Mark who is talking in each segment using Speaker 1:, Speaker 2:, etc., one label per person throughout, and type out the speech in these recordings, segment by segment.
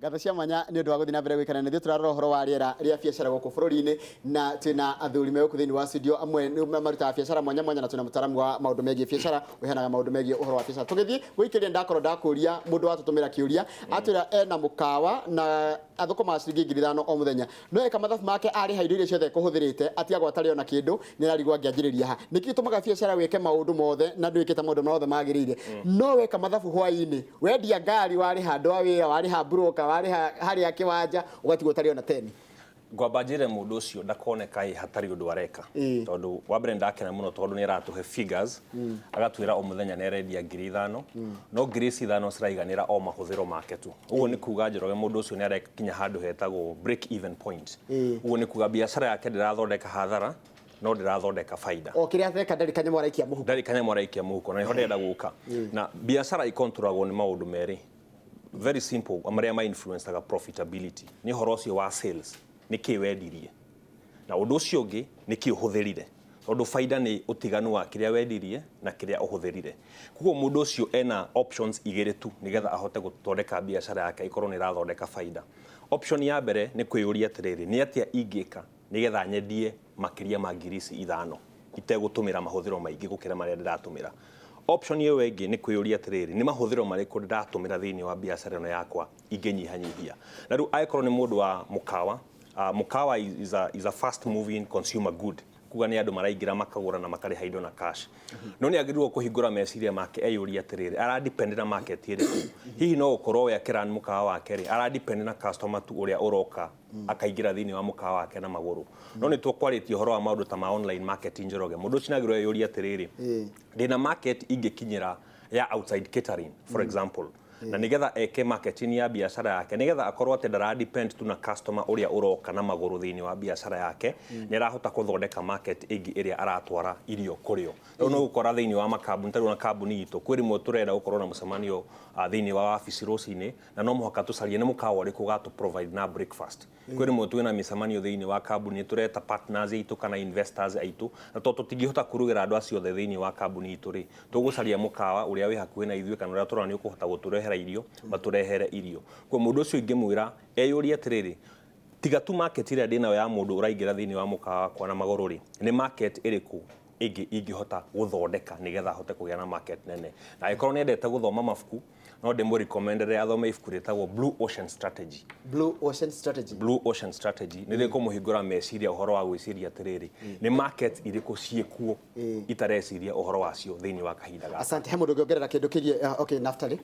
Speaker 1: Ngatho cia mwanya nĩ ũndũ wa gũthiĩ na mbere gwĩkana na ithuĩ. Tũrarora ũhoro wa rĩera rĩa biacara gũkũ bũrũri-inĩ, na twĩna athuri me gũkũ thĩinĩ wa studio, amwe nĩ marutaga biacara mwanya mwanya, na twĩna mũtaaramu wa maũndũ megiĩ biacara ũheanaga maũndũ megiĩ ũhoro wa biacara. Tũgĩthiĩ gũikĩria, ndakorwo ndakũria mũndũ watũtũmĩra kĩũria, atwĩra ena mũkawa na athũkũmaga ciringi 5,000 o mũthenya, no eka mathabu make arĩha indo iria ciothe ekũhũthĩrĩte atigagwo atarĩ ona kĩndũ. Nĩ ararigwo angĩanjĩrĩria ha. Nĩkĩ gĩtũmaga biacara wĩke maũndũ mothe na ndwĩkĩte maũndũ mothe magĩrĩire, no weka mathabu hwaĩ-inĩ, wendia ngari, warĩha andũ a wĩra, warĩha broker, warĩha harĩa kĩwanja, ũgatigwo ũtarĩ ona teni?
Speaker 2: Ngwamba njĩre mũndũ ũcio ndakone kaĩ hatarĩ ũndũ areka. Tondũ wa mbere ndakena mũno tondũ nĩ aratũhe figures, agatwĩra o mũthenya nĩ arendia 5,000, no ngiri ici ithano ciraiganĩra o mahũthĩro make tu. Ũguo nĩ kuga, Njoroge, mũndũ ũcio nĩ arekinya handũ hetagwo break even point. Ũguo nĩ kuga biacara yake ndĩrathondeka hathara, no ndĩrathondeka baida.
Speaker 1: O kĩrĩa areka, ndarĩ kanyamũ araikia mũhuko.
Speaker 2: Ndarĩ kanyamũ araikia mũhuko, na nĩho ndĩrenda gũka. Na biacara ikontrolagwo nĩ maũndũ merĩ very simple marĩa ma influencaga profitability. Nĩ ũhoro ũcio wa sales, nĩ kĩ wendirie, na ũndũ ũcio ũngĩ nĩ kĩ ũhũthĩrire, tondũ baida nĩ ũtiganu wa kĩrĩa wendirie na kĩrĩa ũhũthĩrire. Koguo mũndũ ũcio ena options igĩrĩ tu nĩgetha ahote gũthondeka biacara yake ĩkorwo nĩ ĩrathondeka baida. Option ya mbere nĩ kwĩyũria atĩrĩrĩ, nĩ atĩa ingĩka nĩgetha nyendie makĩria ma ngiri ici ithano itegũtũmĩra mahũthĩro maingĩ gũkĩra marĩa ndĩratũmĩra? Option ĩyo ĩngĩ nĩ kwĩyũria atĩrĩrĩ, nĩ mahũthĩro marĩkũ ndĩratũmĩra thĩinĩ wa biacara ĩno yakwa ingĩnyihanyihia? Na rĩu angĩkorwo nĩ mũndũ wa mũkawa, mũkawa is a fast moving consumer good, kuga nĩ andũ maraingĩra makagũra na makarĩha indo na cash. No nĩ agĩrĩirwo kũhingũra meciria make, eyũrie atĩrĩrĩ, aradepend na market ĩrĩkũ? Hihi no gũkorwo we akĩrun mũkawa wake rĩ, aradepend na customer tu ũrĩa ũroka akaingĩra thĩinĩ wa mũkawa wake na magũrũ? No nĩ tũkwarĩtie ũhoro wa maũndũ ta ma online marketing, Njoroge. Mũndũ ũcio nĩ agĩrĩirwo eyũrie atĩrĩrĩ, ndĩna market ingĩkinyĩra ya outside catering, for example, na nigetha eke marketing ya biacara yake, nigetha akorwo atĩ ndara depend tu na customer ũrĩa ũroka na magũrũ thĩinĩ wa biacara yake, nĩ arahota gũthondeka market ĩngĩ ĩrĩa aratwara irio kũrĩo. Rĩu nĩ ũgũkora thĩinĩ wa makambuni, ta rĩu na kambuni itũ, kwĩ rĩmwe tũrenda gũkorwo na mũcemanio thĩinĩ wa wabici rũcinĩ, na no mũhaka tũcarie nĩ mũkawa ũrĩkũ ũgatũ provide na breakfast. Kwĩ rĩmwe twĩna mĩcemanio thĩinĩ wa kambuni, tũreta partners aitũ kana investors aitũ, na tondũ tũtingĩhota kũrugĩra andũ acio othe thĩinĩ wa kambuni itũ rĩ, tũgũcaria mũkawa ũrĩa wĩ hakuhĩ na ithuĩ kana ũrĩa tũrona nĩ ũkũhota gũtũrehera irio, matũrehere irio. Kwa mũndũ ũcio ingĩmwĩra eyũrie atĩrĩrĩ, tiga tu market ĩrĩa ndĩnayo ya mũndũ ũraingĩra thĩinĩ wa mũkawa wakwa na magũrũ rĩ, nĩ market ĩrĩkũ ĩngĩ ingĩhota gũthondeka nĩgetha hote kũgĩa na market nene? Na angĩkorwo nĩ endete gũthoma mabuku, no ndĩmũrecommendere athome ibuku rĩtagwo Blue Ocean Strategy.
Speaker 1: Blue Ocean Strategy.
Speaker 2: Blue Ocean Strategy nĩ rĩkũmũhingũra meciria ũhoro wa gwĩciria atĩrĩrĩ, nĩ market irĩkũ ciĩkuo itareciria ũhoro wacio thĩinĩ wa kahinda gaka.
Speaker 1: Asante. He mũndũ ũngĩongerera kĩndũ kĩgiĩ okay, Naftali.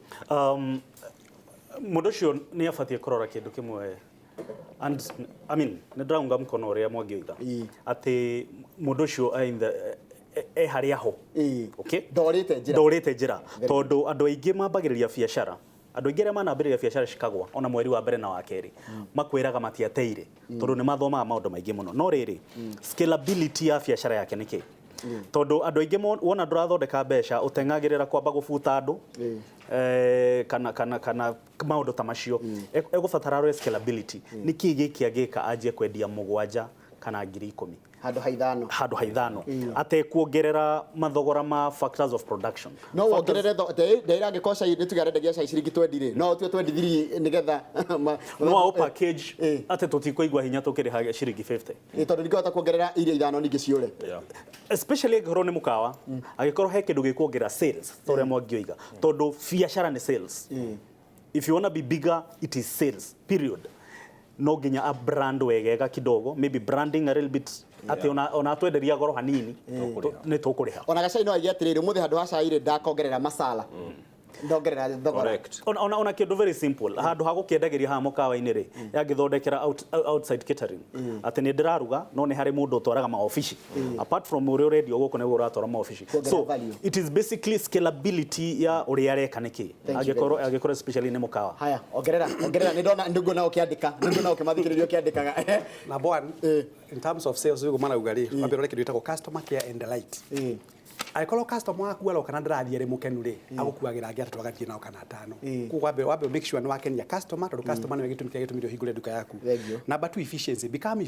Speaker 3: Mũndũ ũcio nĩ abatiĩ kũrora kĩndũ kĩmwe, and I mean, nĩ ndĩraunga mkono ũrĩa Mwangi oiga atĩ mũndũ ũcio e harĩa ho. Okay?
Speaker 1: Ndorĩte njĩra.
Speaker 3: Ndorĩte njĩra, tondũ andũ aingĩ mambagĩrĩria biacara, andũ aingĩ arĩa manambĩrĩria biacara cikagwa ona mweri wa mbere na wa kerĩ, makwĩraga matiateire tondũ nĩ mathomaga maũndũ maingĩ mũno. No rĩrĩ, scalability ya biacara yake nĩ kĩ? Tondũ andũ aingĩ wona ndũrathondeka mbeca, ũteng'agĩrĩra kwamba gũbuta andũ kana maũndũ ta macio. Egũbatara arore scalability, nĩ kĩ gĩkĩ angĩka anjie kwendia mũgwanja kana 10,000
Speaker 1: handũ ha ithano,
Speaker 3: handũ ha ithano, atekuongerera mathogora ma factors of production.
Speaker 1: No wongerere ndeira angĩkorwo cai nĩ tuge arendagia cai ciringi 20 rĩ, no ũtue 23 nĩgetha
Speaker 3: no au package atĩ tũtikũigua hinya tũkĩrĩha ciringi 50.
Speaker 1: Tondũ ningĩhota kuongerera irio ithano ningĩ ciũre.
Speaker 3: Especially angĩkorwo nĩ mũkawa, angĩkorwo he kĩndũ gĩkuongerera sales ta ũrĩa Mwangi oiga, tondũ biacara nĩ sales. If you wanna be bigger, it is sales, period. No nginya a brand wegega kidogo, maybe branding a little bit, atĩ ona atwenderia goro hanini nĩ tũkũrĩha.
Speaker 1: Ona gacai no aige atĩrĩrĩ, ũmũthĩ handũ ha cai rĩ, ndakongerera masala, ndongerera thogora.
Speaker 2: Correct.
Speaker 3: Ona kĩndũ very simple, handũ ha gũkĩendagĩria haha mũkawa-inĩ rĩ, yangĩthondekera outside catering, atĩ nĩ ndĩraruga no nĩ harĩ mũndũ ũtwaraga maobici, apart from ũrĩa ũrendio gũkũ nĩguo ũratwara maobici.
Speaker 1: Kuongerera
Speaker 3: So
Speaker 1: value.
Speaker 3: it is basically scalability ya ũrĩa areka nĩkĩ.
Speaker 1: Thank you very
Speaker 3: Angĩkorwo
Speaker 1: much.
Speaker 3: Angĩkorwo especially nĩ mũkawa.
Speaker 1: Haya, ongerera, ongerera. Nĩ ndona nĩguo ũkĩandĩka, nĩguo ũkĩmathikĩrĩria ũkĩandĩkaga.
Speaker 4: Number one, in terms of sales, ũguo marauga rĩ, wambe ũrore kĩndũ gĩtagwo customer care and delight. Angĩkorwo customer waku aroka na ndarathiĩ arĩ mũkenu rĩ, agũkuagĩra angĩ atatũ agathiĩ nao kana atano. Koguo wambe make sure nĩ wakenia customer, tondũ customer nĩwe gĩtũmi kĩrĩa gĩtũmire ũhingũre nduka yaku.
Speaker 1: Thank you.
Speaker 4: Number two, efficiency. Become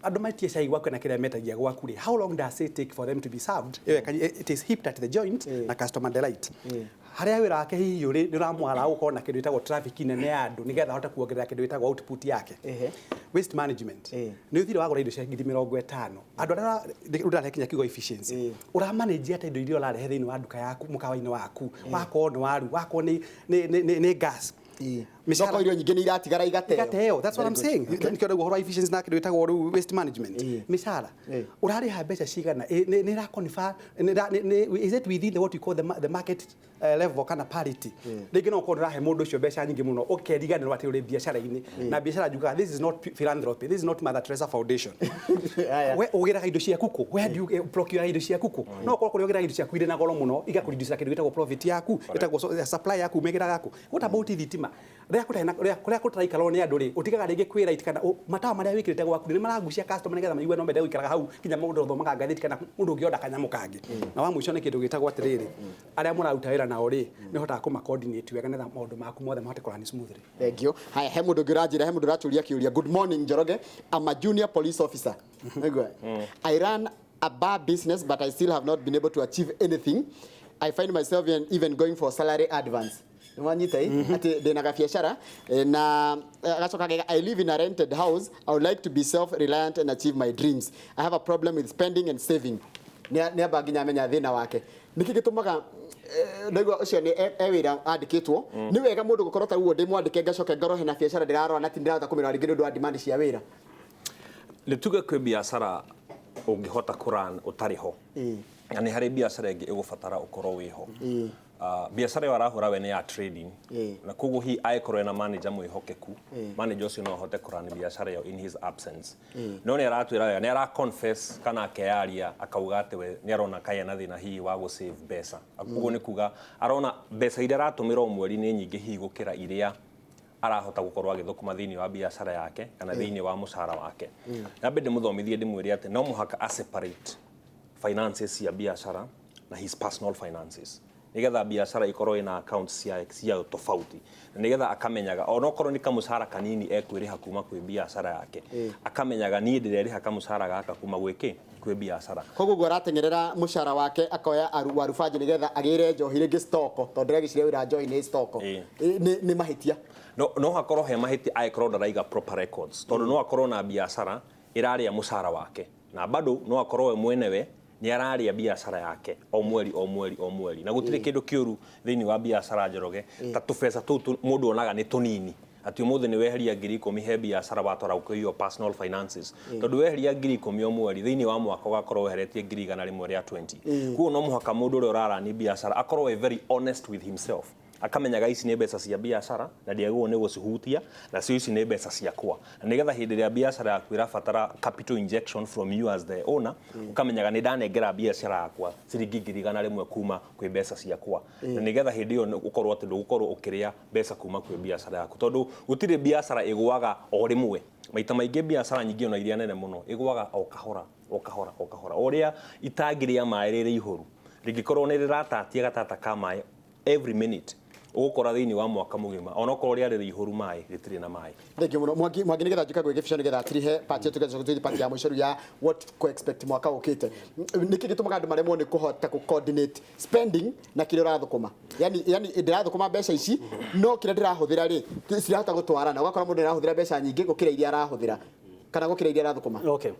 Speaker 4: andũ metie cai gwaku na kĩrĩa metagia gwaku rĩ, how long does it take for them to be served? Ĩyo it is hipped at the joint na customer delight. Harĩa wĩra wake hihi ũrĩ nĩ ũramwara gũkorwo na kĩndũ gĩtagwo traffic nene ya andũ nĩgetha ahote kuongerera kĩndũ gĩtagwo output yake. Waste management. Nĩ ũthire wagũra indo cia 50,000. Andũ arĩa ũrarehe kinya kiugo efficiency. Ũramanage atĩa indo iria ũrarehe thĩinĩ wa nduka yaku, mũkawa-inĩ waku, wakorwo nĩ waru, wakorwo nĩ gas.
Speaker 1: Mĩcara irio nyingĩ nĩ iratigara igateo.
Speaker 4: Igateo, that's what I'm saying. Nĩkĩo rĩu ũhoro wa efficiency na kĩndũ gĩtagwo rĩu waste management. Mĩcara. Ũrarĩha mbeca cigana? Nĩ ĩra is it within the what you call the market level kana parity? Rĩngĩ no ũkorwo ũrahe mũndũ ũcio mbeca nyingĩ mũno ũkeriganĩrwo atĩ ũrĩ biacara-inĩ. Na biacara njugaga this is not philanthropy, this is not Mother Teresa Foundation. We ũgĩraga indo ciaku kũ? Where do you procure indo ciaku kũ? No ũkorwo kũrĩa ũgĩraga indo ciaku irĩ na goro mũno igakũreduce kĩndũ gĩtagwo profit yaku, ĩtagwo supply yaku mĩgĩraga kũ? What about thitima? Rĩrĩa kũtaraikarwo nĩ andũ rĩ, ũtigaga rĩngĩ kwĩ light kana matawa marĩa wĩkĩrĩte gwaku nĩ maragucia customer nĩgetha maigue no mende gũikaraga hau nginya mũndũ ũthomaga ngathĩti kana mũndũ ũngĩonda kanyamũ kangĩ. Na wa mũico nĩ kĩndũ gĩtagwo atĩrĩrĩ, arĩa mũraruta wĩra nao rĩ, nĩ ũhotaga kũma coordinate wega nĩgetha maũndũ maku mothe mahote kũrun smoothly.
Speaker 1: Thank you. Haya, he mũndũ ũngĩ ũranjĩra, he mũndũ ũratũria kĩũria. Good morning, Njoroge. I'm a junior police officer. I run a bar business, but I still have not been able to achieve anything. I find myself even going for salary advance. Nwanyita ati ndina gabiacara na agacoka akauga, I live in a rented house. I would like to be self-reliant and achieve my dreams. I have a problem with spending and saving. Nĩ amba nginya amenya thĩna wake. Nĩkĩ gĩtũmaga ndaigua ũcio nĩ e wĩra andĩkĩtwo? Nĩ wega mũndũ gũkorwo ta ũguo ndĩ mwandĩke ngacoke ngorwo hena biacara ndĩrarora na ti ndĩrahota kũmĩrora rĩngĩ nĩ ũndũ wa demand cia wĩra.
Speaker 2: Nĩ tuge kwĩ biacara ũngĩhota kũrun ũtarĩ ho, na nĩ harĩ biacara ĩngĩ ĩgũbatara ũkorwo wĩho. Biacara ĩyo arahũra we nĩ ya trading, na koguo hihi angĩkorwo ena manager mwĩhokeku, manager ũcio no ahote kũrun biacara ĩyo in his absence. No nĩ aratwĩra wega, nĩ ara confess kana akeyaria akauga atĩ we nĩ arona kaĩ ena thĩna hihi wa gũ save mbeca. Koguo nĩ kuga arona mbeca iria aratũmĩra o mweri nĩ nyingĩ hihi gũkĩra iria arahota gũkorwo agĩthũkũma thĩinĩ wa biacara yake kana thĩinĩ wa mũcara wake. Nyambe ndĩmũthomithie ndĩmwĩre atĩ no mũhaka a separate finances cia biacara na his personal finances, nigetha biacara ikorwo ina accounts ciayo tofauti, na nigetha akamenyaga onokorwo nĩ kamũcara kanini ekwĩrĩha kuma kwĩ biacara yake, akamenyaga niĩ ndĩrerĩha kamũcara gaka kuma gwĩkĩ kwĩ biacara.
Speaker 1: Koguo guo arateng'erera mũcara wake akoya warubanji nigetha agĩre njohi rĩngĩ stoko, tondũ ndĩragĩciria wĩra njohi nĩ stoko. Nĩ mahĩtia.
Speaker 2: No hakorwo he mahĩtia angĩkorwo ndaraiga proper records, tondũ no akorwo na biacara ĩrarĩa mũcara wake na bado no akorwo we mwenewe nĩ ararĩa biacara yake o mweri o mweri o mweri, na gũtirĩ kĩndũ kĩũru thĩinĩ wa biacara, Njoroge, ta tũbeca tũu mũndũ onaga nĩ tũnini, atĩ ũmũthĩ nĩ weheria 10,000 he biacara watwara kwĩ your personal finances, tondũ weheria 10,000 o mweri thĩinĩ wa mwaka ũgakorwo weheretie 120,000. Koguo no mũhaka mũndũ ũrĩa ũrarani biacara akorwo e very honest with himself, akamenyaga ici nĩ mbeca cia biacara na ndiagĩrĩirwo nĩ gũcihutia, nacio ici nĩ mbeca ciakwa, na nĩgetha hĩndĩ ĩrĩa biacara yaku ĩrabatara capital injection from you as the owner, ũkamenyaga nĩ ndanengera biacara yakwa ciringi 100,000 kuma kwĩ mbeca ciakwa, na nĩgetha hĩndĩ ĩyo ũkorwo atĩ ndũgũkorwo ũkĩrĩa mbeca kuma kwĩ biacara yaku, tondũ gũtirĩ biacara ĩgũaga o rĩmwe. Maita maingĩ biacara nyingĩ ona iria nene mũno ĩgũaga o kahora o kahora o kahora, o ũrĩa itangi rĩa maĩ rĩrĩ ihũru rĩngĩkorwo nĩ rĩratatia gatata ka maĩ every minute, ũgũkora thĩinĩ wa mwaka mũgima onokorwo rĩarĩ rĩihũru maĩ rĩtirĩ na maĩ.
Speaker 1: Thank you mũno Mwangi. Mwangi, nĩgetha njuka gwĩ gĩbico nĩgetha atirihe part yetu tũgacoka tũthiĩ part ya mũico rĩu ya what to expect mwaka ũkĩte. Nĩkĩ gĩtũmaga andũ maremwo nĩ kũhota kũ coordinate spending na kĩrĩa ũrathũkũma? Yani ndĩrathũkũma mbeca ici no kĩrĩa ndĩrahũthĩra rĩ cirahota gũtwarana, ũgakora mũndũ nĩarahũthĩra mbeca nyingĩ gũkĩra iria arahũthĩra kana gũkĩra iria arathũkũma.
Speaker 3: Okay.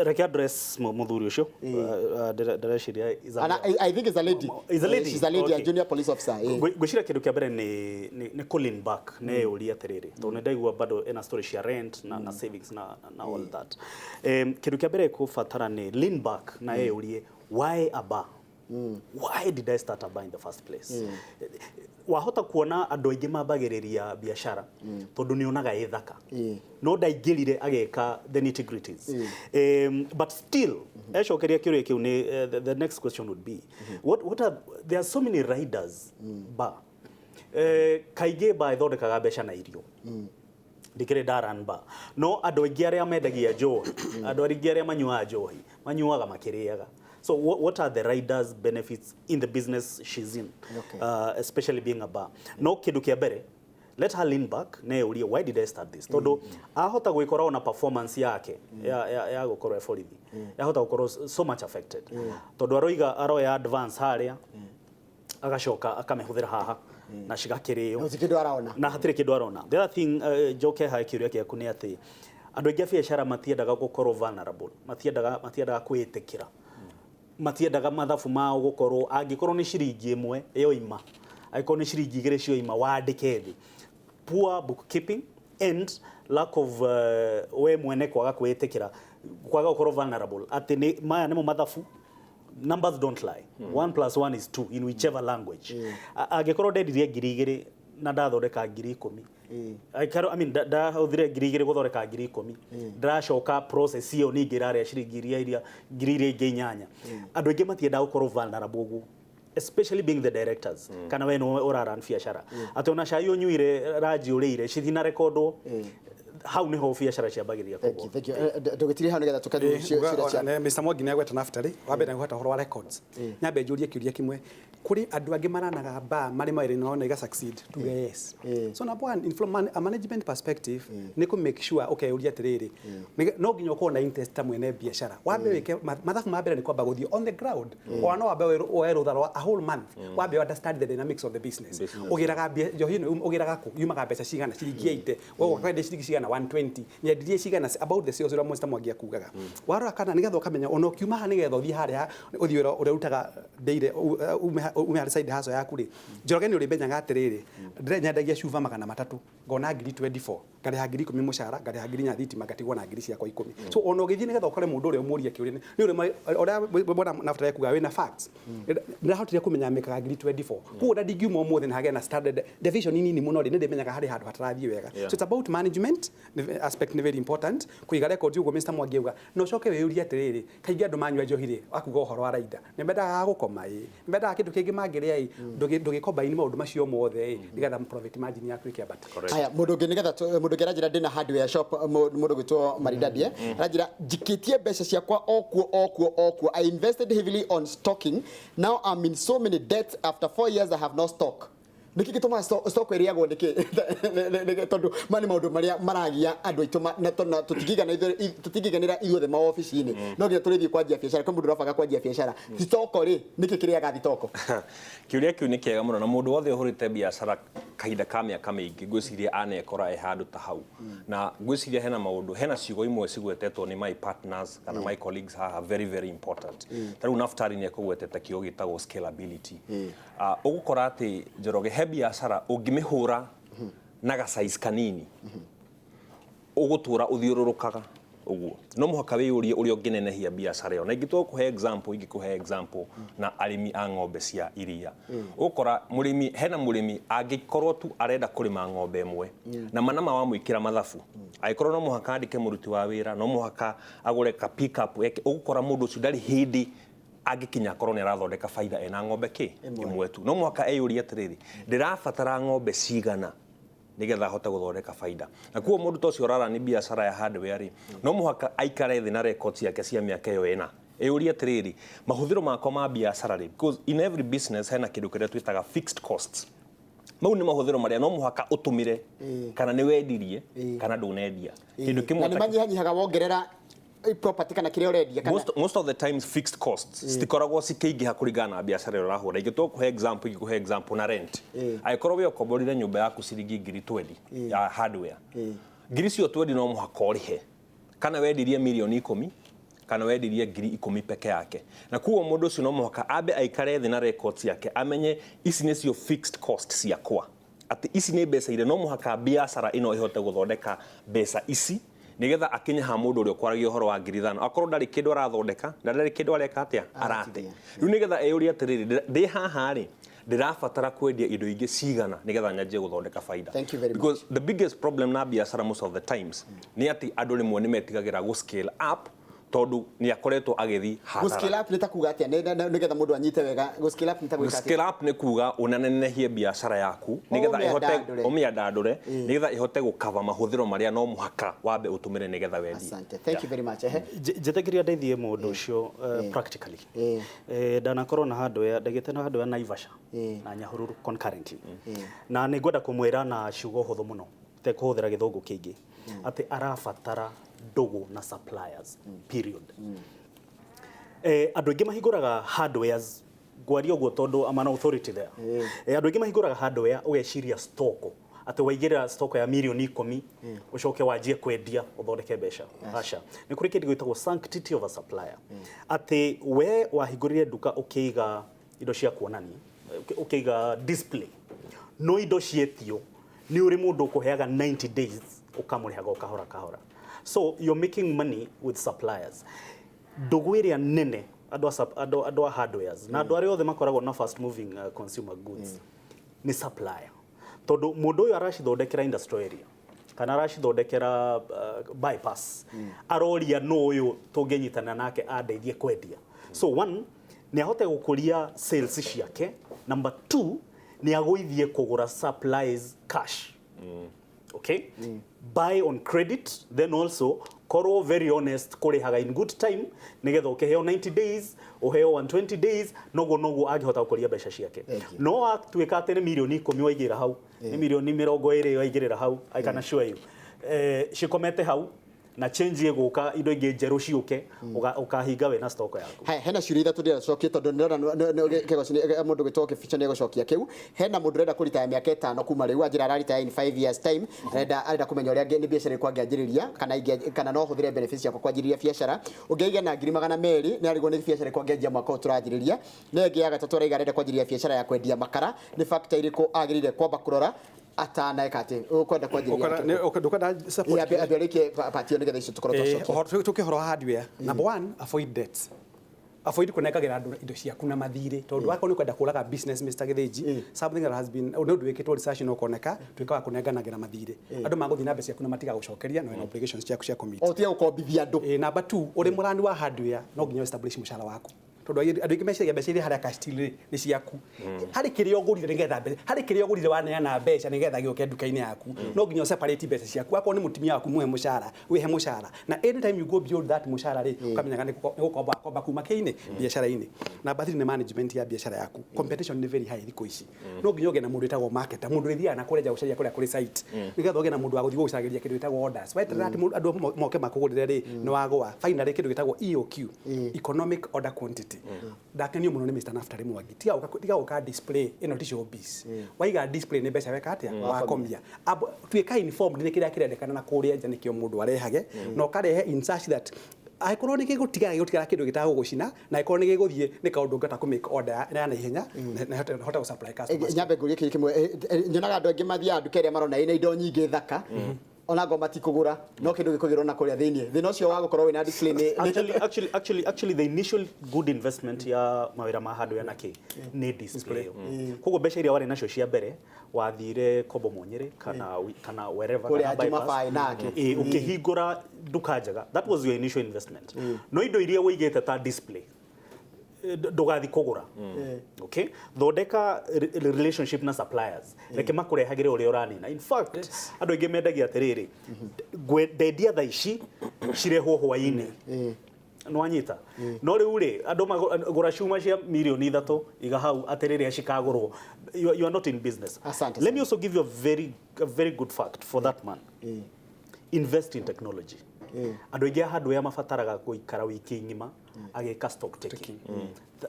Speaker 3: Reke address mũthuri ũcio. Ndĩreciria is a
Speaker 1: And I think it's a lady.
Speaker 3: Is a lady.
Speaker 1: She's a lady,
Speaker 3: Okay.
Speaker 1: a junior police officer.
Speaker 3: Ngwĩciria kĩndũ kĩa mbere nĩ calling back nĩ ũria atĩrĩrĩ, tondũ nĩ ndaigua bado ena story cia rent na savings na all that. Kĩndũ kĩa mbere kũbatara nĩ lean back na eyũrie, why a bar? Why did I start a bar in the first place? Wahota kuona andũ aingĩ mambagĩrĩria biacara tondũ nĩ onaga ĩ thaka, no ndaingĩrire ageka the nitty gritties. But still ecokeria kĩũria kĩu nĩ the next question would be, what are there are so many riders bar. Kaingĩ bar ĩthondekaga mbeca na irio. Ndikĩrĩ ndaran bar, no andũ aingĩ arĩa mendagia njohi, andũ aingĩ arĩa manyuaga njohi manyuaga makĩrĩaga. So what are the riders benefits in the business she's in? Especially being a bar. No kĩndũ kĩa mbere, let her lean back na eurie, why did I start this? Tondũ ahota gwĩkora ona performance yake ya gũkorwo e borithi yahota gũkorwo so much affected, tondũ aroiga aroya advance harĩa. Agacoka akamĩhũthĩra haha na cigakĩrĩo.
Speaker 1: Gũtirĩ kĩndũ arona.
Speaker 3: Na hatirĩ kĩndũ arona. The other thing, njoke haha kĩũria gĩaku nĩ atĩ andũ aingĩ a biacara matiendaga gũkorwo vulnerable, matiendaga kwĩĩtĩkĩra, matiendaga mathabu mao gũkorwo, angĩkorwo nĩ ciringi 1 yoima, angĩkorwo nĩ ciringi 2 cioima, wandĩke thĩ. Poor bookkeeping and lack of we mwene kwaga kwĩĩtĩkĩra, kwaga gũkorwo vulnerable atĩ nĩ maya nĩmo mathabu. Numbers don't lie. 1 plus 1 is 2 in whichever language. Angĩkorwo ndendirie 2,000 na ndathondeka 10,000, I mean, ndahũthire 2,000 gũthondeka 10,000, ndĩracoka process ĩyo ningĩ ĩrarĩa ciringi iria ngiri iria ingĩ 8. Andũ aingĩ matiendaga gũkorwo vulnerable ũguo, especially being the directors, kana we nĩwe ũraran biacara, atĩ ona cai ũnyuire, ranji ũrĩire, citinarekondwo. Hau niho biacara ciambagĩrĩria
Speaker 1: Thank you,
Speaker 3: kũgwa.
Speaker 1: thank you. Ndũgĩtire hau nĩgetha tũkathi ciũria cia
Speaker 4: Mr. Mwangi nĩ agweta naftali wa mbere, nĩ ũhoro wa records. Nyambe njũrie kĩũria kĩmwe: kũrĩ andũ angĩ maranaga ba marĩ mawĩra-inĩ mao na iga succeed? Tuge yes. So number one, from a management perspective, nĩ kũ make sure ũkeyũria atĩrĩrĩ, no nginya ũkorwo na interest ta mwene biacara, wambe wĩke mathabu ma mbere nĩ kwamba gũthiĩ on the ground, ona no wambe woe rũtha rwa a whole month, wambe understand the dynamics of the business. Ũgĩraga njohi ĩno ũgĩraga kũ, yumaga mbeca cigana, ciringi 80, we ũkwendia ciringi cigana, 120, nyendirie cigana, about the sales ũrĩa Mr. Mwangi akugaga. Warora kana nĩgetha ũkamenya ona ũkiuma haha nĩgetha ũthiĩ harĩa ũthiĩ wĩra ũrĩa ũrutaga daily, ume harĩ side hustle yaku rĩ, Njoroge, nĩ ũrĩmenyaga atĩrĩrĩ, ndĩrenyendagia cuba 300, ngona ngiri 24, ngarĩha 10,000 mũcara, ngarĩha 4,000 thitima, ngatigwo na ngiri ciakwa 10. So ona ũgĩthiĩ nĩgetha ũkore mũndũ ũrĩa ũmũrie kĩũria nĩ ũrĩa ũrĩa bwana nafuta ekuga wĩna facts, ndĩrahotire kũmenya mĩkaga ngiri 24, koguo na ndingiuma ũmũthĩ na hagĩe na standard deviation nini mũno rĩ, nĩ ndĩmenyaga harĩ handũ hatarathiĩ wega. So it's about management aspect nĩ very important, kũiga record ũguo Mr. Mwangi auga, na ũcoke wĩyũrie atĩrĩrĩ, kaingĩ andũ manyua njohi rĩ, akuga ũhoro wa raida, nĩ mendaga gũkoma ĩ, nĩ mendaga kĩndũ kĩngĩ mangĩrĩa ĩ, ndũgĩkombaini maũndũ macio mothe ĩ, nĩgetha profit margin yaku ĩkĩambata.
Speaker 1: Haya, mũndũ ũngĩ nĩgetha mũndũ ũngĩ aranjĩra ndĩna hardware shop, mũndũ gwĩtwo Maridadi, aranjĩra njikĩtie mbeca ciakwa o kuo o kuo o kuo. I invested heavily on stocking. Now I'm in so many debts. After 4 years I have no stock. Nĩkĩ gĩtũmaga stock ĩrĩagwo nĩkĩ? Tondũ maya nĩ maũndũ marĩa maragia andũ aitũ na tũtingĩiganĩra ithuothe maobici-inĩ, no nginya tũrĩthiĩ kwanjia biacara. Kwĩ mũndũ ũrabanga kwanjia biacara, thitoko rĩ, nĩkĩ kĩrĩaga thitoko?
Speaker 2: Kĩũria kĩu nĩ kĩega mũno, na mũndũ wothe ũhũrĩte biacara kahinda ka mĩaka mĩingĩ, ngwĩciria anekora e handũ ta hau. Na ngwĩciria hena maũndũ, hena ciugo imwe cigwetetwo nĩ my partners kana my colleagues haha, very very important. Ta rĩu Naftali nĩ ekũgwetete kiugo gĩtagwo scalability. Ũgũkora atĩ, Njoroge, he biacara ũngĩmĩhũra na ga size kanini, ũgũtũra ũthiũrũrũkaga ũguo. No mũhaka wĩyũrie ũrĩa ũngĩnenehia biacara ĩyo. Na ingĩtua kũhe example, ingĩkũhe example na arĩmi a ng'ombe cia iria. Ũgũkora mũrĩmi, hena mũrĩmi angĩkorwo tu arenda kũrĩma ng'ombe ĩmwe, na manama wamwĩkĩra mathabu, angĩkorwo no mũhaka andĩke mũruti wa wĩra, no mũhaka agũre ka pick up eke, ũgũkora mũndũ ũcio ndarĩ hĩndĩ angĩkinya akorwo nĩ arathondeka baida ena ng'ombe kĩ ĩmwe tu. No mũhaka eyũrie atĩrĩrĩ, ndĩrabatara ng'ombe cigana nigetha ahote gũthondeka baida? Na kuo mũndũ ta ũcio ũrarani biacara ya hardware rĩ, no mũhaka aikare thĩ na records ciake cia mĩaka ĩyo ĩna, ĩyũrie atĩrĩrĩ, mahũthĩro makwa ma biacara rĩ, because in every business hena kĩndũ kĩrĩa twĩtaga fixed costs. Mau nĩ mahũthĩro marĩa no mũhaka ũtũmĩre, kana nĩ wendirie kana ndũnendia kĩndũ kĩmwe.
Speaker 1: Na nĩ manyihanyihaga wongerera property kana kĩrĩa ũrendia kana
Speaker 2: Most of the times fixed costs citikoragwo cikĩingĩha kũringana na biacara ĩrĩa ũrahũra. Ingĩtua kũhe example, ingĩkũhe example na rent. Angĩkorwo we ũkomborire nyũmba yaku ciringi ngiri 20 ya hardware, ngiri cio 20 no mũhaka ũrĩhe, kana wendirie mirioni 10 kana wendirie 10,000 peke yake. Na kuo mũndũ ũcio no mũhaka ambe aikare thĩ na records yake, amenye ici nĩcio fixed cost ciakwa, atĩ ici nĩ mbeca iria no mũhaka biacara ĩno ĩhote gũthondeka mbeca ici, nigetha akinye ha mũndũ ũrĩa ũkwaragia ũhoro wa 5,000, akorwo ndarĩ kĩndũ arathondeka na ndarĩ kĩndũ areka atĩa arate. Rĩu nigetha eyũrie atĩrĩrĩ, ndĩ haha rĩ, ndĩrabatara kwendia indo ingĩ cigana nigetha nyanjie gũthondeka baida?
Speaker 1: Thank you very much.
Speaker 2: Because the biggest problem na biacara most of the times nĩ atĩ andũ rĩmwe nĩ metigagĩra gũ scale up, tondũ nĩ akoretwo agĩthiĩ
Speaker 1: Gũ scale
Speaker 2: hathara.
Speaker 1: up nĩ ta kuga atĩa? Nĩgetha mũndũ anyite wega, gũ scale up nĩ ta gwĩka atĩa?
Speaker 2: Scale up nĩ kuga ũnenehie biacara yaku nĩgetha ĩhote
Speaker 1: Ũmĩandandũre.
Speaker 2: Ũmĩandandũre nĩgetha ĩhote gũkava mahũthĩro marĩa no mũhaka wambe ũtũmĩre nĩgetha wendie.
Speaker 1: Asante, thank you very much. Ehe.
Speaker 3: Njĩtĩkĩria ndeithie mũndũ ũcio practically. Ndanakorwo na hardware, ndagĩte na hardware Naivasha na Nyahururu concurrently, na nĩ ngwenda kũmwĩra na ciugo hũthũ mũno tekũhũthĩra gĩthũngũ kĩingĩ atĩ arabatara ndũgũ na suppliers, period. Andũ aingĩ mahingũraga hardwares Ngwaria ũguo tondũ I'm an authority there. Andũ aingĩ mahingũraga hardware ũgeciria stock, atĩ waigĩrĩra stock ya mirioni 10, ũcoke wanjie kwendia ũthondeke mbeca. Aca, nĩ kũrĩ kĩndũ gĩtagwo sanctity of a supplier, atĩ we wahingũrire nduka ũkĩiga indo cia kuonania, ũkĩiga display, no indo cietio nĩ ũrĩ mũndũ ũkũheaga 90 days, ũkamũrĩhaga o kahora kahora, so you're making money with suppliers. Ndũgũ ĩrĩa nene andũ a andũ a hardwares na andũ arĩa othe makoragwo na fast moving consumer goods nĩ supplier, tondũ mũndũ ũyũ aracithondekera industrial area kana aracithondekera bypass, aroria no ũyũ tũngĩnyitana nake andeithie kwendia. So one, nĩ ahote gũkũria sales ciake. Number two, nĩ agũithie kũgũra supplies cash. Okay, buy on credit, then also korwo very honest kũrĩhaga in good time, nĩgetha ũkĩheo 90 days, ũheo 120 days, noguo noguo angĩhota gũkũria mbeca ciake.
Speaker 1: Thank you.
Speaker 3: No atuĩka atĩ nĩ mirioni 10 waigĩra hau, nĩ mirioni 20 waigĩrĩra hau, I can assure you cikomete hau na change ĩgũka, indo ingĩ njerũ ciũke, ũkahinga wĩna stock yaku.
Speaker 1: Haya, hena ciũria ithatũ ndĩracokia tondũ ndĩrona kĩgoci mũndũ gwĩtwo kĩbico nĩ egũcokia kĩu. Hena mũndũ ũrenda kũritaya mĩaka 5 kuma rĩu, anjĩra araritaya in 5 years time, arenda kũmenya ũrĩa nĩ biacara ĩrĩkũ angĩanjĩrĩria kana no hũthĩre benefits ciakwa kwanjĩrĩria biacara. Ũngĩaiga na 200,000, nĩ arigwo nĩ biacara ĩrĩkũ angĩanjia mwaka ũyũ tũranjĩrĩria. Na ĩngĩ ya gatatũ, araiga arenda kwanjĩrĩria biacara ya kwendia makara, nĩ factor ĩrĩkũ agĩrĩire kwamba kũrora ataneka atĩ ũkwenda kwanjĩrĩria?
Speaker 4: Ndũkwenda support?
Speaker 1: Ambe arĩkie part ĩyo nĩgetha icio tũkorwo twacokia.
Speaker 4: Ũhoro tũkĩhoro wa hardware, number one, avoid debts, avoid kũnengagĩra andũ indo ciaku na mathirĩ, tondũ wakorwo nĩ kwenda kũraga business, Mr. Gĩthĩnji, something that has been nĩ ũndũ wĩkĩtwo research na ũkoneka, tuĩka wa kũnenganagĩra mathirĩ, andũ magũthiĩ na mbeca ciaku na matigagũcokeria, na wĩna obligations ciaku cia commit.
Speaker 1: O tiga gũkombithia andũ.
Speaker 4: Number two, ũrĩ mũrani wa hardware no nginya establish mũcara waku, tondũ andũ aingĩ meciragia mbeca iria harĩa cash till rĩ nĩ ciaku. Harĩ kĩrĩa ũgũrire nĩgetha mbeca, harĩ kĩrĩa ũgũrire waneana mbeca nĩgetha gĩũke nduka-inĩ yaku. No nginya separate mbeca ciaku. Akorwo nĩ mũtumia waku mũhe mũcara, wĩhe mũcara, na anytime you go beyond that mũcara rĩ, ũkamenyaga nĩ gũkomba komba kuma kĩ-inĩ biacara-inĩ. Number three nĩ management ya biacara yaku. Competition nĩ very high thikũ ici. No nginya ũgĩe na mũndũ wĩtagwo marketer, mũndũ ũrĩthiaga na kũrĩa nja gũcaria kũrĩa kũrĩ site, nĩgetha ũgĩe na mũndũ wa gũthiĩ gũgũcarĩria kĩndũ gĩtagwo orders. Weterera atĩ andũ moke makũgũrĩre rĩ, nĩ wagũa. Finally, kĩndũ gĩtagwo EOQ, economic order quantity. Ndakenio mũno nĩ Mr. Naftali Mwangi. Tiga gũka display ĩno ti showbiz. Waiga display nĩ mbeca weka atĩa wakomia. Tuĩka informed nĩ kĩrĩa kĩrendekana na kũrĩa nja, nĩkĩo mũndũ arehage na ũkarehe in such that angĩkorwo nĩ gĩgũtigara kĩndũ gĩtagũgũcina, na angĩkorwo nĩ gĩgũthiĩ nĩ kaũndũ ngahota kũ make order ya naihenya na hote gũ supply customers.
Speaker 1: Nyambe ngũrie kĩndũ kĩmwe. Nyonaga andũ aingĩ mathiaga nduka ĩrĩa marona ĩna indo nyingĩ thaka, ona ngoma ti kũgũra, no kĩndũ gĩkũgĩrwo na kũrĩa thĩiniĩ. Thĩna ũcio wa gũkorwo wĩna display nĩ
Speaker 3: Actually, the initial good investment ya mawĩra ma hardware na kĩ nĩ display ĩyo. Koguo mbeca iria warĩ nacio cia mbere wathire Kombo Monyere kana wherever,
Speaker 1: Kũrĩa
Speaker 3: kana
Speaker 1: Juma
Speaker 3: bypass.
Speaker 1: Fai nake.
Speaker 3: Ĩ, ũkĩhingũra nduka njega, that was your initial investment. No indo iria wĩigĩte ta display, ndũgathi kũgũra. Okay, thondeka relationship na suppliers, reke makũrehagĩre ũrĩa ũranina. In fact, andũ aingĩ mendagia atĩrĩrĩ, ndendia thaa ici, cirehwo hwaĩ-inĩ. Nwanyita? No rĩu rĩ, andũ gũra cuma cia mirioni 3, iga hau atĩ rĩrĩa cikagũrwo, you are not in business.
Speaker 1: Asante.
Speaker 3: Let me also give you a very good fact for that man. Invest in technology. Andũ aingĩ a hardware mabataraga gũikara wiki ng'ima agĩka stock taking.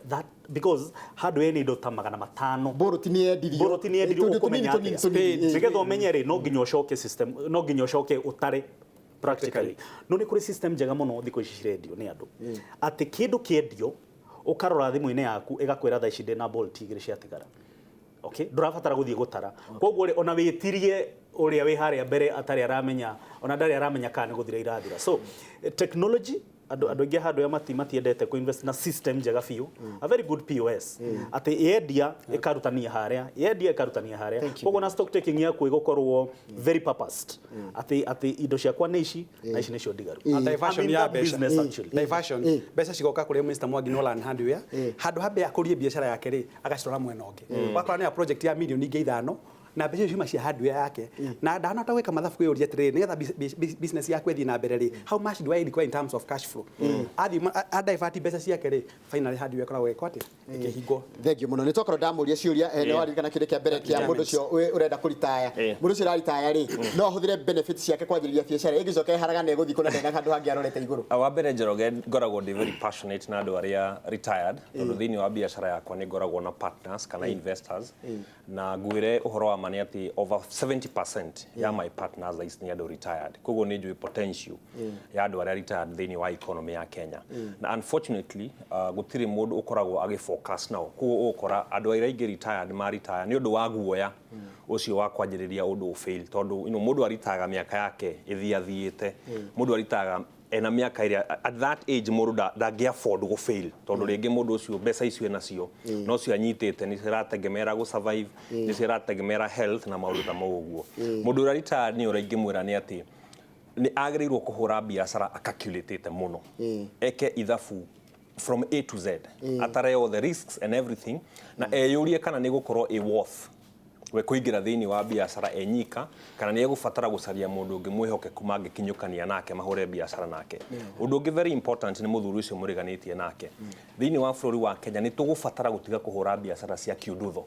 Speaker 3: That because hardware nĩ indo ta 500.
Speaker 1: Mbũrũti nĩ yendirio.
Speaker 3: Mbũrũti nĩ yendirio.
Speaker 1: Tũndũ
Speaker 3: Ũkũmenya
Speaker 1: tũnini, tũnini,
Speaker 3: atĩa?
Speaker 1: tũnini.
Speaker 3: Nĩgetha ũmenye rĩ, no nginya ũcoke system, no nginya ũcoke ũtare practically. No nĩ kũrĩ system njega mũno thikũ ici cirendio nĩ andũ, atĩ kĩndũ kĩendio ũkarora thimũ-inĩ yaku, ĩgakwĩra thaa ici ndĩna bolt 2 ciatigara. Okay, ndũrabatara gũthiĩ gũtara. Koguo rĩ, ona wĩtirie ũrĩa wĩ harĩa mbere atarĩ aramenya, ona ndarĩ aramenya kana nĩ gũthira irathira. So technology, andũ aingĩ handũ ya matiendete kũ invest na system njega biũ, a very good POS, atĩ yendia ĩkarutania harĩa, yendia ĩkarutania harĩa.
Speaker 1: Thank you.
Speaker 3: Koguo na stock taking yaku ĩgũkorwo very purposed, atĩ indo ciakwa nĩ ici na ici nĩcio ndigaru.
Speaker 4: Na diversion
Speaker 3: I'm in
Speaker 4: ya
Speaker 3: that
Speaker 4: mbeca.
Speaker 3: business actually.
Speaker 4: Diversion mbeca cigoka kũrĩ Mr. Mwangi Nolan Hardware, handũ hambe akũrie biacara yake rĩ, agacirora mwena ũngĩ. Wakora nĩ ya project ya mirioni ingĩ 5. Na mbeca icio ciuma cia hardware yake. Na ndanahota gwĩka mathabu kwĩyũria atĩrĩrĩ, nĩgetha business yaku ĩthiĩ na mbere rĩ, how much do I require in terms of cash flow? Athiĩ a divert mbeca ciake rĩ, finally hardware ĩkoragwo ĩkwo atĩa, ĩkĩhingwo.
Speaker 1: Thank you muno. Nĩ twakorwo ndamũria ciũria, nĩ waririkana kĩndũ kĩa mbere kĩa mũndũ ũcio ũrenda kũritaya. Mũndũ ũcio ũraritaya rĩ, no ahũthĩre benefits ciake kwanjĩrĩria biacara ĩngĩcoka ĩharagane, ĩgũthiĩ kũna ndena handũ hangĩ arorete igũrũ?
Speaker 2: Wa mbere, Njoroge, ngoragwo ndĩ very passionate na andũ arĩa retired, tondũ thĩinĩ wa biacara yakwa nĩ ngoragwo na partners kana investors, na ngwĩre ũhoro wa ma nĩ atĩ over 70% ya my partners ici nĩ andũ retired. Koguo nĩ njũĩ potential ya andũ arĩa retired thĩinĩ wa economy ya Kenya, na unfortunately gũtirĩ mũndũ ũkoragwo agĩfocus nao. Koguo ũgũkora andũ arĩa aingĩ retired ma retire nĩ ũndũ wa guoya ũcio wa kwanjĩrĩria ũndũ fail, tondũ mũndũ aritaga mĩaka yake ĩthiathiĩte, mũndũ aritaga ena mĩaka ĩrĩa at that age mũndũ ndangĩ afford gũ fail, tondũ rĩngĩ mũndũ ũcio mbeca icio enacio no cio anyitĩte nĩ cirategemera gũ survive, nĩ cirategemera health na maũndũ ta mau. Ũguo mũndũ ũrĩa retired nĩ ũrĩa ingĩmwĩra nĩ atĩ nĩ agĩrĩirwo kũhũra biacara acalculatĩte mũno, eke ithabu from A to Z, atare all the risks and everything, na eyũrie kana nĩ gũkorwo ĩ worth we kũingĩra thĩinĩ wa biacara enyika, kana nĩ egũbatara gũcaria mũndũ ũngĩ mwĩhokeku mangĩkinyũkania nake mahũre biacara nake. Ũndũ ũngĩ very important nĩ mũthuri ũcio mũriganĩtie nake. Thĩinĩ wa bũrũri wa Kenya nĩ tũgũbatara gũtiga kũhũra biacara cia kiundutho,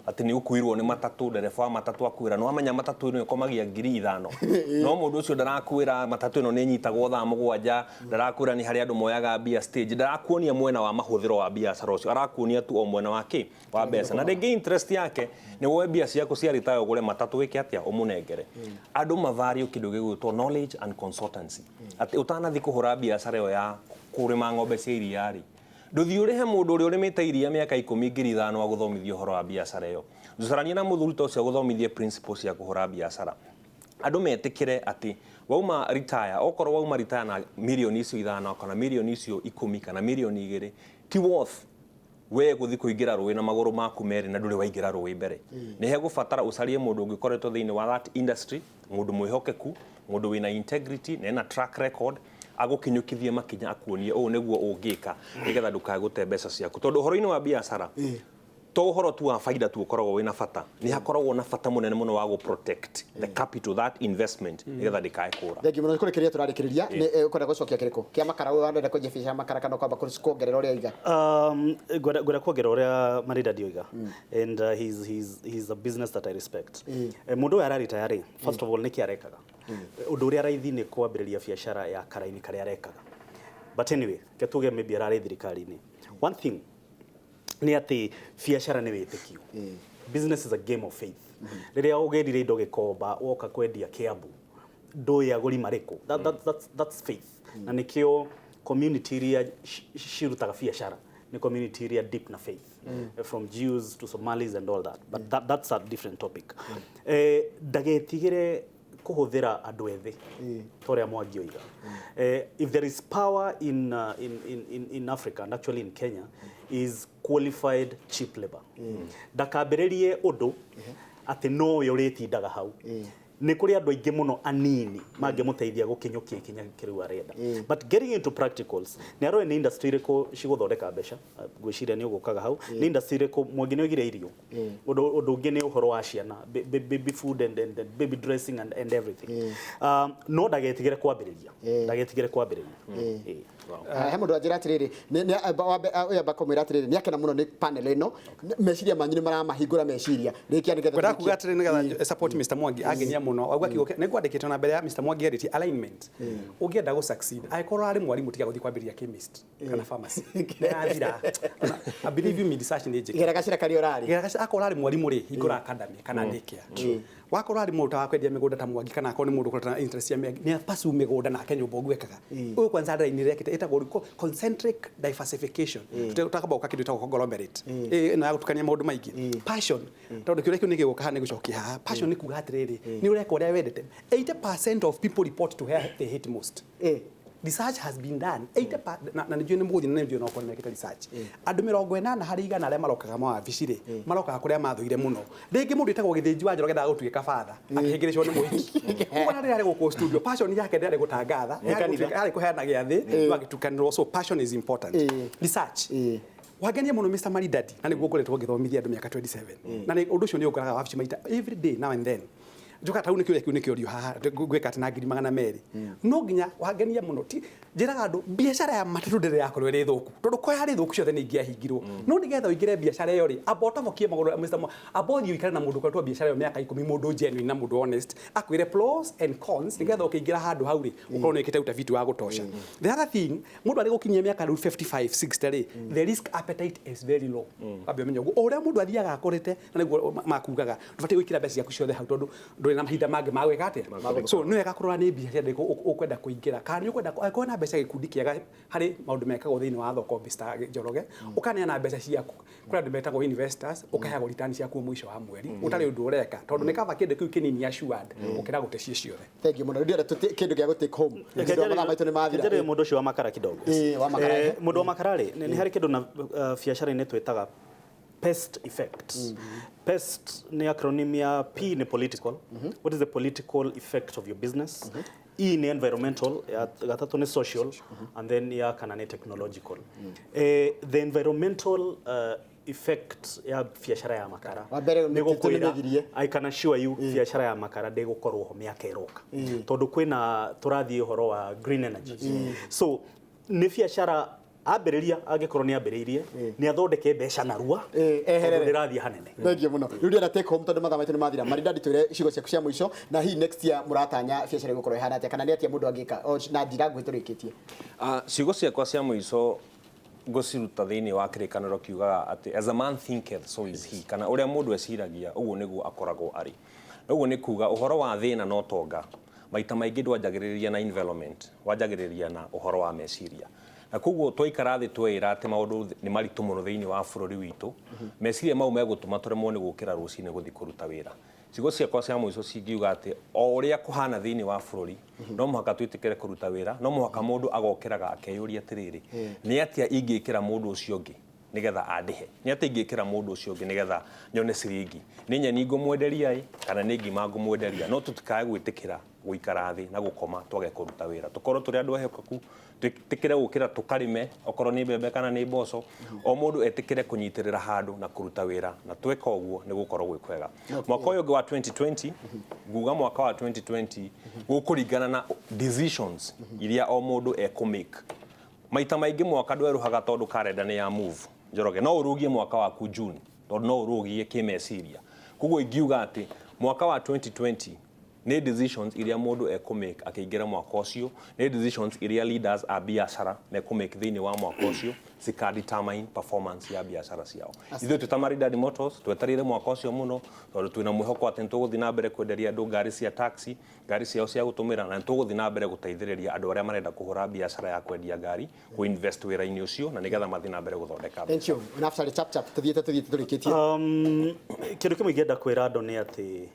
Speaker 2: atĩ nĩ ũkuirwo nĩ matatũ, ndereba wa matatũ akwĩra nĩ wamenya matatũ ĩno ĩkomagia 5,000, no mũndũ ũcio ndarakwĩra matatũ ĩno nĩ ĩnyitagwo thaa 7, ndarakwĩra nĩ harĩ andũ moyaga mbia stage, ndarakuonia mwena wa mahũthĩro wa biacara ũcio, arakuonia tu o mwena wa kĩ wa mbeca. Na rĩngĩ interest yake nĩ woe mbia ciaku cia retire ũgũre matatũ wĩke atĩa, ũmũnengere. Andũ mavario kĩndũ gĩgwĩtwo knowledge and consultancy, atĩ ũtanathiĩ kũhũra biacara ĩyo ya kũrĩma ng'ombe cia iria rĩ, ndũthiĩ ũrĩhe mũndũ ũrĩa ũrĩmĩte iria mĩaka 10 5,000 agũthomithie ũhoro wa biacara ĩyo. Ndũcaranie na mũthuri ta ũcio agũthomithie principles cia kũhũra biacara. Andũ metĩkĩre atĩ wauma retire, okorwo wauma retire na mirioni icio 5 kana mirioni icio 10 kana mirioni 2, ti worth we gũthiĩ kũingĩra rũĩ na magũrũ maku merĩ na ndũrĩ waingĩra rũĩ mbere. Nĩ hegũbatara ũcarie mũndũ ũngĩ ũkoretwo thĩinĩ wa that industry, mũndũ mwĩhokeku, mũndũ wĩna integrity na ena track record, agũkinyũkithie makinya, akuonie ũũ nĩguo ũngĩka nĩgetha ndũkae gũte mbeca ciaku, tondũ ũhoro-inĩ wa biacara to ũhoro tu wa faida tu ũkoragwo wĩna bata, nĩ hakoragwo na bata mũnene mũno wa gũ protect the capital, that investment, nĩgetha ndĩkae kũra.
Speaker 1: Thank you mũno. Kũrĩkĩrĩria tũrarĩkĩrĩria, nĩ ũkwenda gũcokia kĩrĩkũ kĩa makara? Ũyũ arenda kwenjia biacara makara kana kwamba kuongerera ũrĩa oiga?
Speaker 3: Ngwenda kuongerera ũrĩa Maridadi oiga, and he's a business that I respect. Mũndũ ũyũ araritaya rĩ, first of all, nĩkĩ arekaga? Ũndũ ũrĩa raithi nĩ kwambĩrĩria biacara ya karaini karĩa arekaga, but anyway, ke tuge maybe ararĩ thirikari-inĩ. One thing nĩ atĩ biacara nĩ wĩtĩkio. Business is a game of faith. Rĩrĩa ũgĩrire indo gĩkomba woka kwendia Kiambu, ndũĩ agũri marĩkũ. That's faith, na nĩkĩo community iria cirutaga biacara nĩ community iria deep na faith, from Jews to Somalis and all that, but that's a different topic. Ndagetigĩre kũhũthĩra andũ ethĩ ta ũrĩa Mwangi oiga. If there is power in Africa and actually in Kenya is qualified cheap labor. Ndakambĩrĩrie ũndũ atĩ nowe ũrĩtindaga hau. Nĩ kũrĩ andũ aingĩ mũno anini mangĩmũteithia gũkinyũkia ikinya kĩrĩu arenda. But getting into practicals, nĩ aroe nĩ industry irĩkũ cigũthondeka mbeca. Ngwĩciria nĩ ũgũkaga hau nĩ industry irĩkũ. Mwangi nĩ oigire irio. Ũndũ ũngĩ nĩ ũhoro wa ciana, baby food and baby dressing and everything. No ndagetigĩre kwambĩrĩria, ndagetigĩre kwambĩrĩria.
Speaker 1: He mũndũ anjĩra atĩrĩrĩ, ũyũ amba kũmwĩra atĩrĩrĩ, nĩ akena mũno nĩ panel ĩno. Meciria manyu nĩ maramahingũra meciria. Rĩkia nĩgetha
Speaker 4: Ngwenda
Speaker 1: tũrĩkie.
Speaker 4: Kuga atĩrĩ nĩgetha support Mr. Mwangi angenia mũno wauga kiugo nĩ ngwandĩkĩtwo na mbere ya Mr. Mwangi arĩtie alignment. Ũngĩenda gũ succeed, angĩkorwo arĩ mwarimũ, tiga gũthiĩ kwambĩrĩria chemist kana pharmacy, nĩ yathira. I believe you me, research nĩ njĩke.
Speaker 1: Gera gacĩra karĩa ũrarĩ.
Speaker 4: Gera gacĩra, akorwo arĩ mwarimũ rĩ, hingũra academy kana daycare. Wakorwo arĩ mũndũ wa kwendia mĩgũnda ta Mwangi, kana akorwo nĩ mũndũ ũkoretwo na interest ya nĩ pursue mĩgũnda nake nyũmba ũguo ekaga ũyũ. Kwanza ndĩrainĩ rekĩte ĩtagwo concentric diversification. Tutakamba gũka kĩndũ ĩtagwo conglomerate, ĩno ya gũtukania maũndũ maingĩ. Passion, tondũ kĩũria kĩu nĩ gĩgũka haha, nĩ gũcokia haha. Passion nĩ kuga atĩrĩrĩ, nĩ ũreka ũrĩa wendete. 80% of people report to where they hate most. Research has been done 80 na nĩnjũĩ nĩ mũgũthiĩ na nĩnjũĩ no okorwo nĩmekĩte research. Andũ 80% arĩa marokaga mawabici rĩ, marokaga kũrĩa mathũire mũno. Rĩngĩ mũndũ ĩtagwo Gĩthĩnji wa Njoroge endaga gũtuĩka batha, akĩhĩngĩrĩcwo nĩ mũhiki. Koguo na rĩrĩa arĩ gũkũ studio, passion yake ndĩarĩ gũtangatha,
Speaker 1: Nĩ kanitha.
Speaker 4: yarĩ kũheana gĩathĩ, no agĩtukanĩrwo. So passion is important. Research. Wangenia mũno Mr. Maridadi, na nĩguo ngoretwo ngĩthomithia andũ mĩaka 27, na nĩ ũndũ ũcio nĩ ũkoraga wabici maita every day now and then. Njoka ta rĩu nĩ kĩũria kĩu nĩ kĩũrio haha ngwĩka atĩ na 200,000. No nginya wangenia mũno ti njĩraga andũ biacara ya matatũ ndĩrĩ yakorwo ĩrĩ thũku, tondũ ko yarĩ thũku ciothe nĩ ingĩahingirwo. No nĩgetha ũingĩre biacara ĩyo rĩ, amba ũtobokie magũrũ Mr. Mo, amba ũthiĩ ũikare na mũndũ ũkoretwo biacara ĩyo mĩaka 10, mũndũ genuine na mũndũ honest, akwĩre pros and cons, nĩgetha ũkĩingĩra handũ hau rĩ, ũkorwo nĩ wĩkĩte utafiti wa gũtosha. The other thing, mũndũ arĩ gũkinyia mĩaka rĩu 55 60 rĩ, the risk appetite is very low. Wambe ũmenye ũguo, o ũrĩa mũndũ athiaga akũrĩte, na nĩguo makugaga ndũbatiĩ gwĩkĩra mbeca ciaku ciothe hau, tondũ ndũrĩ na mahinda mangĩ ma gwĩka atĩa. So nĩ wega kũrora nĩ biacara ĩrĩkũ ũkwenda kũingĩra, kana nĩ ũkwenda angĩkorwo na mbeca gĩkundi kĩega harĩ maũndũ mekagwo thĩinĩ wa thoko Mr. Njoroge, ũkaneana mbeca ciaku kũrĩ andũ metagwo investors, ũkaheagwo return ciaku mũico wa mweri ũtarĩ ũndũ ũreka, tondũ nĩ kaba kĩndũ kĩu kĩnini assured gũkĩra gũte ciĩ ciothe.
Speaker 1: Thank you mũno. Rĩu ndĩrenda kĩndũ gĩa gũ take home. Tondũ mathaa maitũ nĩ mathira.
Speaker 3: Njerie mũndũ ũcio wa makara kidogo.
Speaker 1: Wa makara.
Speaker 3: Mũndũ wa makara rĩ, nĩ harĩ kĩndũ na biacara-inĩ twĩtaga PEST effect. PEST ni acronym ya P ni political. What is the political effect of your business? E ni environmental, ya gatatũ ni social, and then ya kana ni technological. The environmental effect ya biacara ya makara
Speaker 1: Wa mbere
Speaker 3: nĩ
Speaker 1: mĩtitũ nĩ
Speaker 3: gũkwĩra,
Speaker 1: mĩgirie.
Speaker 3: I can assure you biacara ya makara ndĩgũkorwo ho mĩaka ĩroka, tondũ kwĩna tũrathiĩ ũhoro wa green energy. So nĩ biacara ambĩrĩria, angĩkorwo nĩ ambĩrĩirie, nĩ athondeke mbeca narua,
Speaker 1: Eherere.
Speaker 3: tondũ ndĩrathiĩ hanene.
Speaker 1: Thank you mũno. Rĩu ndĩrenda take home tondũ mathaa maitũ nĩ mathira. Maridadi, twĩre ciugo ciaku cia mũico, na hihi next year mũratanya biacara ĩgũkorwo ĩhana atĩa, kana nĩ atĩa mũndũ angĩka na njĩra nguhĩ tũrĩkĩtie.
Speaker 2: Ciugo ciakwa cia mũico ngũciruta thĩinĩ wa kĩrĩkanĩro kiugaga atĩ as a man thinketh so is he, kana ũrĩa mũndũ eciragia ũguo nĩguo akoragwo arĩ. Ũguo nĩ kuga ũhoro wa thĩna na ũtonga maita maingĩ ndwanjagĩrĩria na environment, wanjagĩrĩria na ũhoro wa meciria. Na koguo twaikara thĩ tweĩra atĩ maũndũ nĩ maritũ mũno thĩinĩ wa bũrũri witũ, meciria mau megũtũma tũremwo nĩ gũkĩra rũcinĩ gũthiĩ kũruta wĩra. Ciugo ciakwa cia mũico cingiuga atĩ o ũrĩa kũhana thĩinĩ wa bũrũri, no mũhaka twĩtĩkĩre kũruta wĩra, no mũhaka mũndũ agokĩraga akeyũria atĩrĩrĩ, nĩ atĩa ingĩkĩra mũndũ ũcio ũngĩ nĩgetha andĩhe, nĩ atĩa ingĩkĩra mũndũ ũcio ũngĩ nĩgetha nyone ciringi, nĩ nyeni ngũmwenderia ĩ kana nĩ ngima ngũmwenderia. No tũtikae gwĩtĩkĩra gũikara thĩ na gũkoma twage kũruta wĩra, tũkorwo tũrĩ andũ ehokeku, twĩtĩkĩre gũkĩra tũkarĩme okorwo nĩ mbembe kana nĩ mboco, o mũndũ etĩkĩre kũnyitĩrĩra handũ na kũruta wĩra, na tweka ũguo nĩ gũkorwo gwĩ kwega. Mwaka ũyũ ũngĩ wa 2020, nguga mwaka wa 2020 gũkũringana na decisions iria o mũndũ ekũmake. Maita maingĩ mwaka ndwerũhaga tondũ karenda nĩ ya move Njoroge, no ũrũgie mwaka waku June tondũ no ũrũgie kĩmeciria. Koguo ingiuga atĩ mwaka wa 2020 nĩ decisions iria mũndũ ekũmake akĩingĩra mwaka ũcio, nĩ decisions iria leaders a biacara mekũmake thĩinĩ wa mwaka ũcio cika determine performance ya biacara ciao. Ithuĩ twĩ ta Maridadi Motors twetereire mwaka ũcio mũno, tondũ twĩna mwĩhoko atĩ nĩtũgũthiĩ na mbere kwenderia andũ ngari cia taxi, ngari ciao cia gũtũmĩra, na nĩtũgũthiĩ na mbere gũteithĩrĩria andũ arĩa marenda kũhũra biacara ya kwendia ngari kũ invest wĩra-inĩ ũcio, na nĩgetha mathiĩ na mbere gũthondeka.
Speaker 1: Thank you. Naftali, chap chap tũthiĩte tũrĩkĩtie.
Speaker 3: Kĩndũ kĩmwe ingĩenda kwĩra andũ nĩ atĩ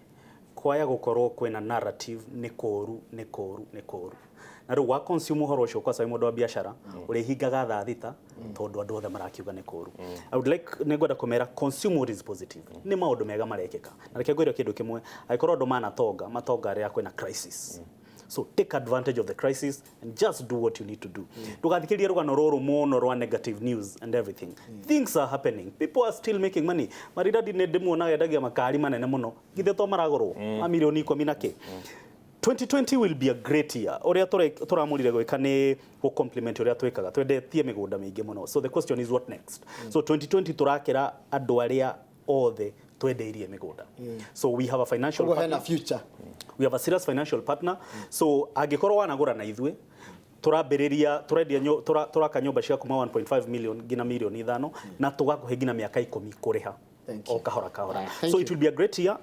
Speaker 3: kwaya gũkorwo kwĩna narrative nĩ kũru nĩ kũru nĩ kũru, na rĩu wa consume ũhoro ũcio kwaca wĩ mũndũ wa biacara ũrĩhingaga thaa 6 tondũ andũ othe marakiuga nĩ kũru. I would like, nĩ ngwenda kũmera consume what is positive, nĩ maũndũ mega marekĩka. Na reke ngwĩre kĩndũ kĩmwe, angĩkorwo andũ manatonga matonga rĩrĩa kwĩna crisis, so take advantage of the crisis and just do what you need to do. Ndũgathikĩrĩrie rũgano rũrũ mũno rwa negative news and everything. Things are happening, people are still making money. Maridadi nĩ ndĩmuonaga endagia makari manene mũno, githĩ to maragũrwo ma mirioni 10 na kĩ. 2020 will be a great year. Ũrĩa tũramũrire gwĩka nĩ gũ complement ũrĩa twĩkaga, twendetie mĩgũnda mĩingĩ mũno. So the question is what next? So 2020 tũrakĩra andũ arĩa othe twendeirie mĩgũnda. So we have a financial
Speaker 1: Koguo hena
Speaker 3: partner.
Speaker 1: future.
Speaker 3: We have a serious financial partner. So angĩkorwo wanagũra na ithuĩ, tũrambĩrĩria tũrendia tũraka nyũmba cia kuma 1.5 million nginya mirioni 5, na tũgakũhe nginya mĩaka 10 kũrĩha.
Speaker 1: Thank you.
Speaker 3: O kahora kahora.
Speaker 1: Thank
Speaker 3: So
Speaker 1: you.
Speaker 3: it will be a great year.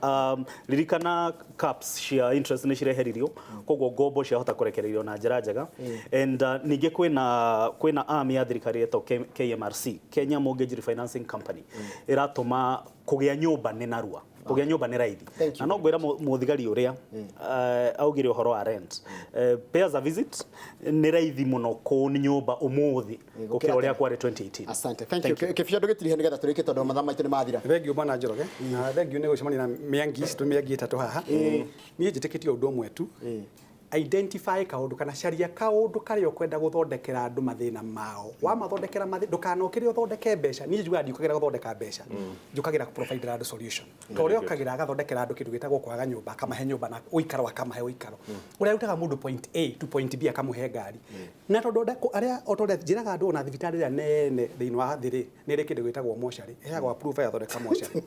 Speaker 3: Ririkana caps cia interest nĩ cireheririo, koguo ngombo ciahota kũrekererio na njĩra njega. And ningĩ kwĩna arm ya thirikari ĩtagwo KMRC, Kenya Mortgage Refinancing Company, ĩratũma kũgĩa nyũmba nĩ narua, kũgĩa nyũmba nĩ raithi.
Speaker 1: Thank you.
Speaker 3: Na no ngwĩra mũthigari ũrĩa augire ũhoro wa rent, pay us a visit, nĩ raithi mũno kũn nyũmba ũmũthĩ gũkĩra ũrĩa kwarĩ 2018.
Speaker 1: Asante. Thank you. Kĩbia ndũgĩtirihe nĩgetha tũrĩkie tondũ mathaa maitũ nĩ mathira.
Speaker 4: Thank you bwana Njoroge, na thank you nĩ gũcemania na mĩangi ici, twĩ mĩangi 3 haha. Niĩ njĩtĩkĩtie ũndũ ũmwe tu, Identify kaundu kana caria kaundu karia ukwenda guthondekera andu mathina mao. Wamathondekera mathina, ndukanokire uthondeke mbeca. Niĩ njugaga ndiũkagĩra gũthondeka mbeca, njũkagĩra provide andũ solution. Ta ũrĩa ũkagĩra agathondekera andũ kĩndũ gĩtagwo kwaga nyũmba, akamahe nyũmba, na ũikaro akamahe ũikaro. Ũrĩa arutaga mũndũ point A to point B akamũhe ngari. Na tondũ arĩa o ta ũrĩa njĩraga andũ, ona thibitarĩ ĩrĩa nene thĩinĩ wa thĩ rĩ, nĩ ĩrĩ kĩndũ gĩtagwo mocarĩ, ĩheagwo approval ya thondeka mocarĩ.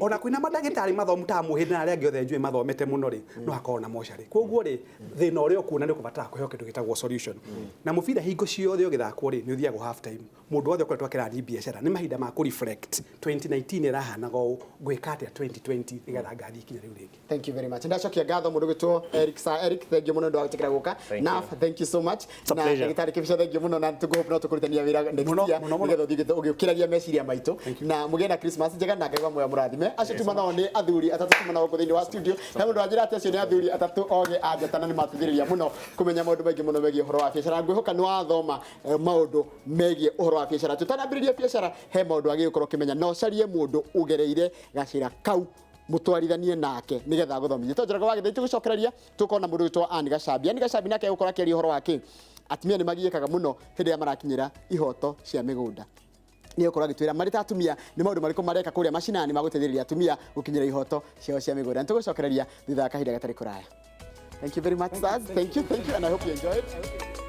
Speaker 4: Ona kwĩna mandagĩtarĩ mathomu ta Mũhĩndĩ na arĩa angĩ othe njũĩ mathomete mũno rĩ, no hakorwo na mocarĩ. Koguo rĩ, thĩna ũrĩa ũkuona nĩ ũkũbatara kũheo kĩndũ gĩtagwo solution. Na mũbira hingo ciothe ũgĩthakwo rĩ, nĩ ũthiagwo half time. Mũndũ wothe ũkoretwo akĩrani biacara nĩ mahinda ma kũ reflect: 2019 ĩrahanaga ũũ, ngwĩka atĩa 2020 nĩgetha ngathiĩ ikinya rĩu rĩngĩ?
Speaker 1: Thank you very much. Ndacokia ngatho mũndũ gwĩtwo Eric, Sir Eric, thank you mũno nĩ wa gwĩtĩkĩra gũka.
Speaker 2: Thank
Speaker 1: Naf,
Speaker 2: you.
Speaker 1: thank you so much.
Speaker 3: A
Speaker 1: Na
Speaker 3: pleasure.
Speaker 1: ndagĩtarĩ Kĩbica, thank you mũno, na tũkũhope no tũkũrutania wĩra next
Speaker 4: Mũno,
Speaker 1: year
Speaker 4: mũno, mũno.
Speaker 1: nĩgetha ũthiĩ ũgĩũkĩragia meciria maitũ, na mũgĩe na Christmas njega, na Ngai wa muoyo mũrathime. Acio tuma nao nĩ athuri atatũ tuma nao gũkũ thĩinĩ wa studio. He mũndũ wanjĩra atĩ acio nĩ athuri atatũ ogĩ a njata na nĩ mateithĩrĩria mũno kũmenya maũndũ maingĩ mũno megiĩ ũhoro wa biacara. Ngwĩhoka nĩ wathoma maũndũ megiĩ ũhoro wa biacara. Tũtanambĩrĩria biacara, he maũndũ agĩrĩirwo gũkorwo ũkĩmenya, na ũcarie mũndũ ũgereire gacĩra kau, mũtwarithanie nake nĩgetha agũthomithie. To Njoroge wa Gĩthĩi, tũgũcokereria tũkorwo na mũndũ wĩtwo Ann Gacambi. Ann Gacambi nake egũkorwo akĩaria ũhoro wa kĩ atumia nĩ magiĩkaga mũno hĩndĩ ĩrĩa marakinyĩra ihoto cia mĩgũnda. Nĩ egũkorwo agĩtwĩra marĩ ta atumia nĩ maũndũ marĩkũ mareka kũrĩa macinani ma gũteithĩrĩria atumia gũkinyĩra ihoto ciao cia mĩgũnda. Nĩ tũgũcokereria thutha wa kahinda gatarĩ kũraya. Thank you very much, sirs. Thank you, thank you, and I hope you enjoyed.